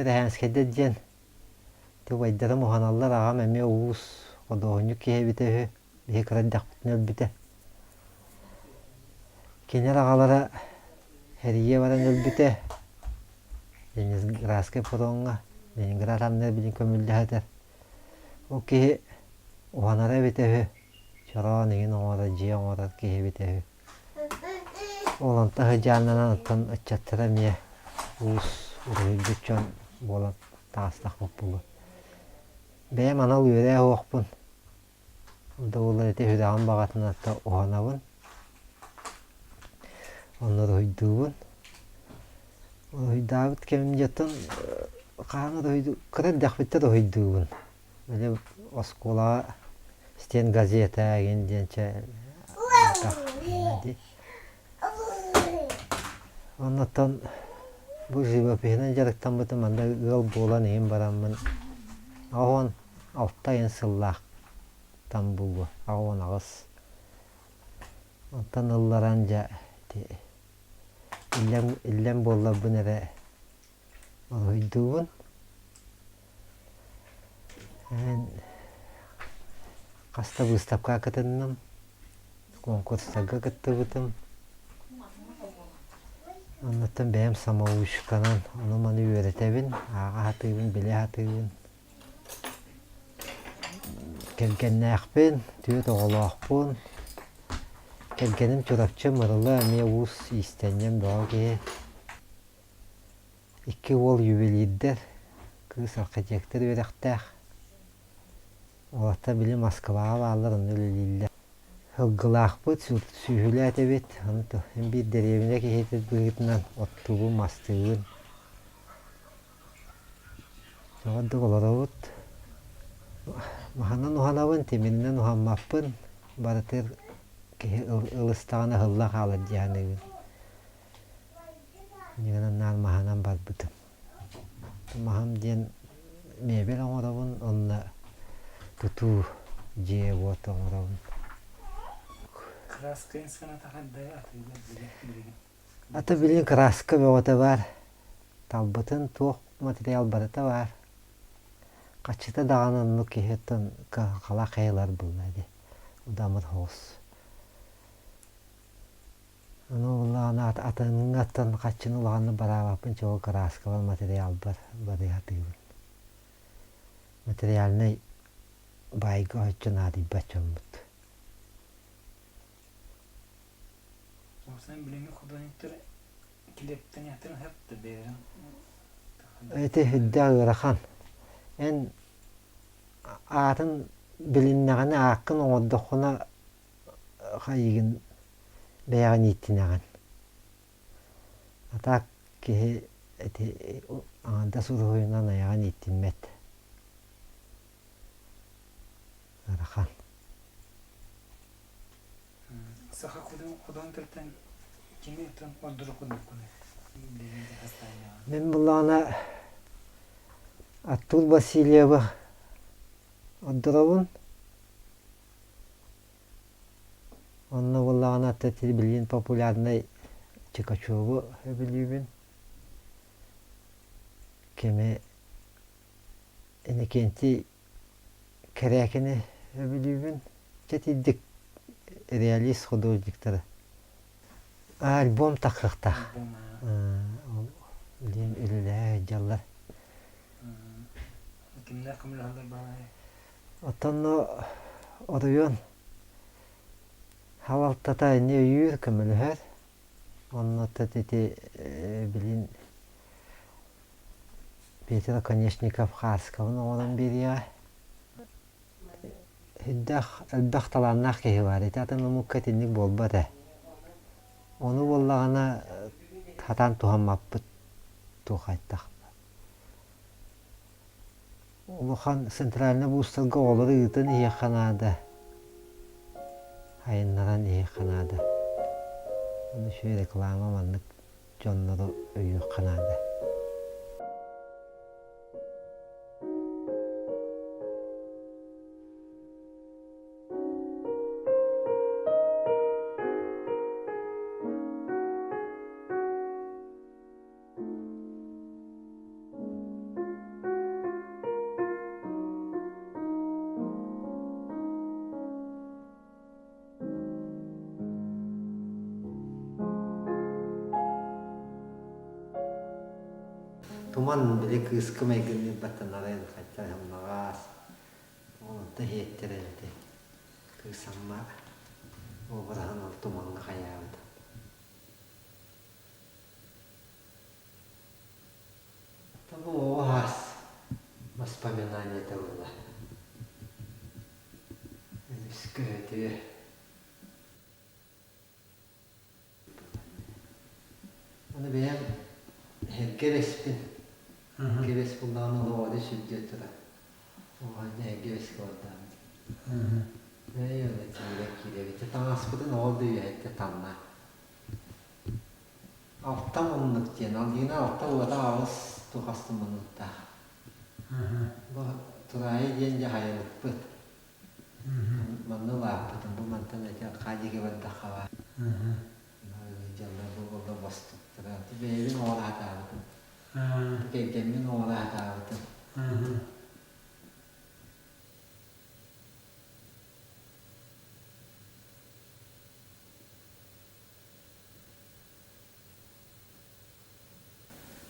Эрэһээнскэйдэр диэн ити убайдарым уһаналлар, аҕам эмиэ уус, худуоһунньук киһи эбитэ үһү, биһи кыра эрдэхпитинэ өлбүтэ. Кинилэр аҕалара Эрийэ баран өлбүтэ. Ленинградскай паромҥа Ленинград анныгар билин көмүллэ сытар. Ол киһи уһанара эбитэ үһү, чороон иҥин оҥорор, дьиэ оҥорор киһи эбитэ үһү. Ол онтон сыдьааннанан оттон ыччаттара эмиэ уус уруһуйдьут дьон буолан таҕыстахпыт буолуо. Бэйэм анал үөрээ уохпун. Да буоллар ити сүрэҕим баҕатынан уһанабын. Онно уруһуйдуубун. Уруһуйдаабыт кэмим дьэ хаһан уруһуйдуу кыра эрдэхпиттэн уруһуйдуубун. Били оскуолаҕа стенгазета эҥин диэн чэ дии. Оннуттан бу живопиһынан дьарыктаммытым манна ыал буолан иһин бараммын 86 айын сыллаахтан буолуо 88 Онтон ылларан дьэ ити иллэҥ иллэҥ буолларбын эрэ Уруһуйдуубун. Эн хаста быыстапкаҕа кытынным, куонкурстарга кыттыбытым. Оннуттан бэйэм самоучканан ону-маны үөрэтэбин, ааҕа сатыыбын, билэ сатыыбын. Кэргэннээхпин, түөрт оҕолоохпун. Кэргэним Чурапчы Мырыла эмиэ уус иистэнньэҥ бөҕө киһи. Икки уол ювелирдэр, кыыс архитектор үөрэхтээх. Уолаттар били Москваҕа бааллар, онно үлэлииллэр. Сылгылаахпыт, сүөһүлээтэбит, ону эн биир дэриэбинэ киһитин быһыытынан оттуубун, мастыыбын. Сөҕөрдүк олоробут. Маһынан уһанабын, тимиринэн уһаммаппын. Барытыгар киһи ылыстаҕына ыһыллан хаалар дии саныыбын. Инньэ наар маһынан барбытым. Маһым диэн мебель оҥоробун уонна тутуу дьиэ-уот оҥоробун. Краска сыаната хайдай атыылар билигин? Ата билигин краска бөҕөтө баар. Талбытын туох материал барыта баар. Хаччыта даҕаны оннук киһи оттон кыһалҕалаах хайалар булла дии. Удамыр соҕус. Ону буоллаҕына атыҥҥаттан хаччыны улаханнык бараабаппын, чуо кырааскабар, материалбар барыы сатыыбын. Материальнай баайга оччо наадыйбат дьоммут. Уопсайынан билиҥҥи художниктар килиэптэниэхтэрин сөп да бэйэлэрин Ити сүрдээх ыарахан. Эн аатын билиннэҕинэ, ааккын оҥордоххуна хайыгын бэйэҕин ииттинэҕин. А так киһи ити аҥардас уруһуйунан айаҕын ииттиммэт. Ыарахан. Саха худуонтартан кими ордук курдуккунуй? Мин буллаҕына Артур Васильевы ордоробун. Онно буоллаҕына билигин популярнай Чикачеву сөбүлүүбүн. Кими Иннокентий Кэрээкини сөбүлүүбүн. Чэ итинник реалист художниктары. Альбом тахсыахтаах. Ол билигин үлэлэһэ сылдьаллар. Кимнээх көмөлөһөллөр баҕайы? Оттон оройуон салалтата эмиэ өйүүр, көмөлөһөр. Онно ити билин Петр Оконешников хааскабын оҥорон биэриэҕэ. Сүрдээх элбэх талааннаах киһи баар. Ити атын омукка итинник буолбат ээ. Ону буоллаҕына сатаан туһаммаппыт туох айтах. Улахан центральнай булуустарга оҕолору ыытан иһиэххэ наада, айаннаран иһиэххэ наада. Ону үчүгэй реклама маннык дьоннору өйүөххэ наада. Туман били кыыска майгынныырбаттан арайан хайта сымнаҕас. Онто иһиэттэрэн ити кыыс Амма уобараһын ол тумаҥҥа хайаабыта. Бу оҕо аас воспоминаниета буолла. Эмискэ үтүө. Аны бэйэм эһэргэ эбэспин. Эһэргэ эбэс буллаҕына олоҕу сүрдүө турар. Оҕонньо эһэргэ эбэскэ бардаабыт. Ээ, аны киирэн киирэбит. Таҥаспытын оҕо да үөһэттэ танна. Алта муннук диэн, Алгина алта уота аҕыс тухастын муннуктаах. Бу Тураайы диэн дьэ хайалыкпыт. Манна улааппытым, бу мантан эти арҕаа диэки бардахха баар. Дьаллар бу буолла бостуктара. Бэйэбин оҕолоотаабытым. Кэргэммин оҕолоотаабытым.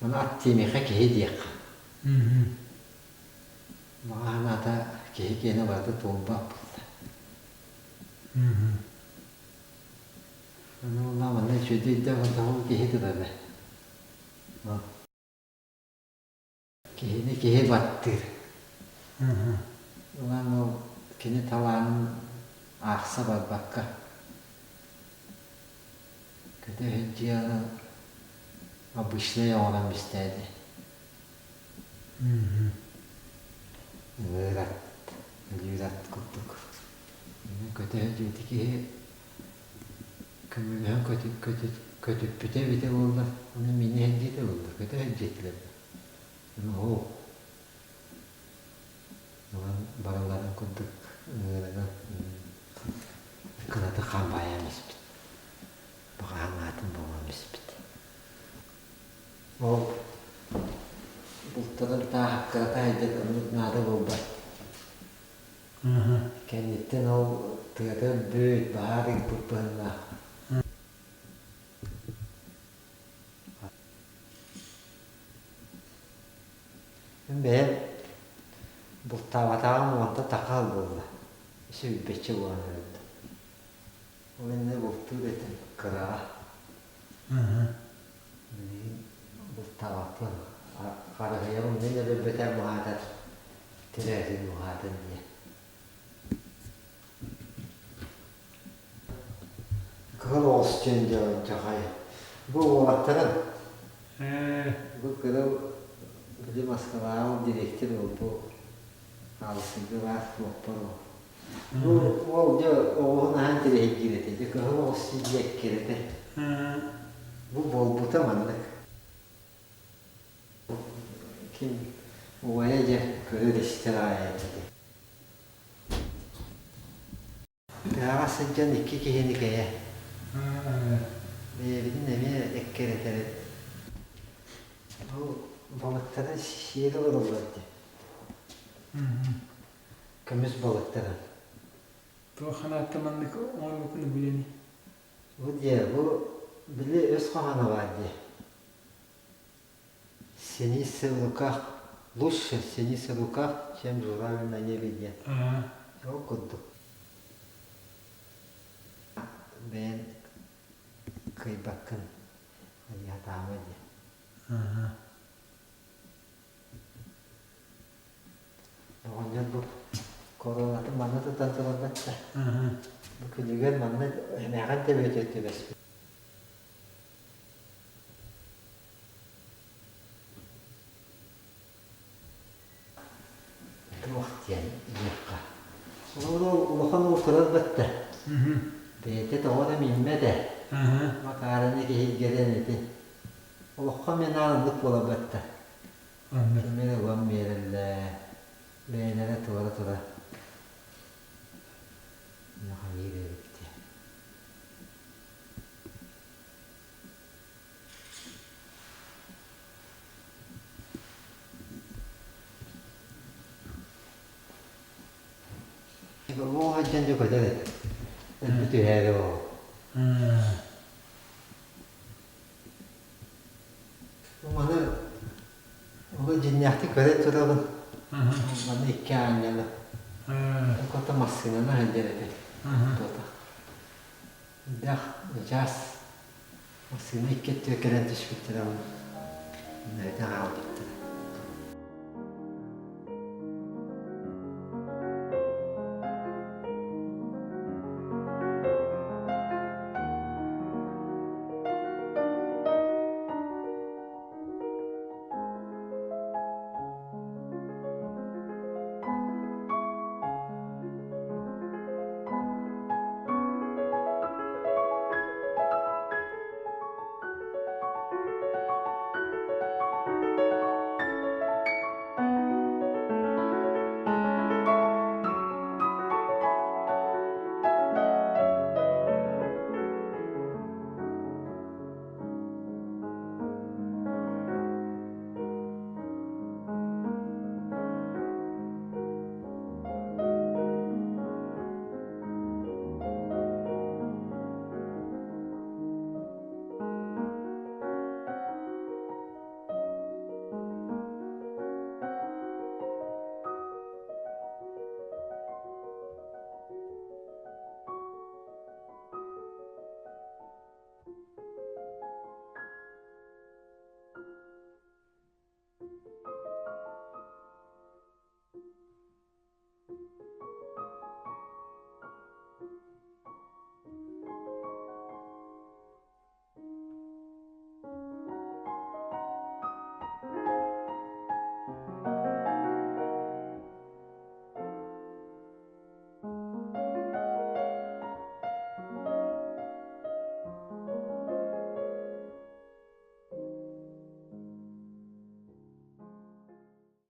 Маны ат диэмиэхэ киһи диэххэ. Баҕа санаата киһи киэнэ барыта туолбат буолла. Аны буоллаҕа манна үчүгэйдик өйдөөх онтон киһи тутата. Киһини киһи баттыыр. Ылан ол кини талаанын аахса барбакка көтө сылдьыаҕын обычнай оҥорон бистээди. Ылыыр ат, өлүүр ат курдук. Көтө сылдьыбыт киһи көмөлөһөн көтүппүтэ эбитэ буоллар, ону миинэ сылдьыыта буолла, көтө сылдьыа этилэр. Оһоо ылан барыларын курдук ыҥыырынан кынаты хам баайан испит. Баҕаһын аатын буолан испит. Ол бултарын таах кырата сылдьан оннук наада буолбат. Кэнниттэн ол тыата өлбүт, баһаар ыыппыт быһыылаах. Мин бэйэм бултаабатаҕым уонта тахаал буолла, сүүрбэччэ буолан өлбүтүм. Ол иннинэ бултуур этим кыраҕа. Билигин бултаабаппын, харыһыйабын мин өлөрбөтөм уһаатар, төрөөтүн уһаатын диэн. Кыһыл оҕус диэн дьаҕай. Бу уолаттарын бу кыра били Москваҕа дириэктэр уол бу Аалсыйга баар суоппар уол. Бу уол дьэ оҕуһун аһан тирэһиргиир этэ. Дьэ кыһыл оҕус диэккэр этэ. Бу буолбута маннык. Ким убайа дьэ көрөр-истэр аҕай этэ. Тыаҕа сылдьан икки киһини кэйэ. Бэйэбитин эмиэ эккирэтэбит. Бу балыктары сиэри олороллор дии. Көмүс балыктарын. Туох ханаатта маннык оҥорбуккун билэний? Бу диэ, бу били өс хоһооно баар дии. Синица в руках лучше синица в руках, чем журавль на небе диэн. Ол курдук. Бэйэн кыайбаккын хатаама диэн. Оҕонньор бу коронатын манна тутан турарбат да. Бу күнүгэр манна эмээхин төбөтө түбэспит. Туох диэн диэххэ. Ол улахан уол турар бэтте. Бэйэтэ тоҕо да мииммэтэ. Макараны киһиргэтэн ити. Олоххо мен ааннык буола бэтте. Кими эрэ ылан биэрэллэр. Бэйэлэрэ туора тура. Хайыыр эбит диэн. Оҕо сылдьан дьэ көтөр этэ. Өлбүт түһээри оҕо. Маны Дьиҥнээхтик көрөн турабын. Манна икки аанньалы. Кото массыынаны сылдьар этэ. Туота. Дах, начаас массыына икки өттүгэр кэлэн түспүттэрэ уонна этэ хаалбыттара.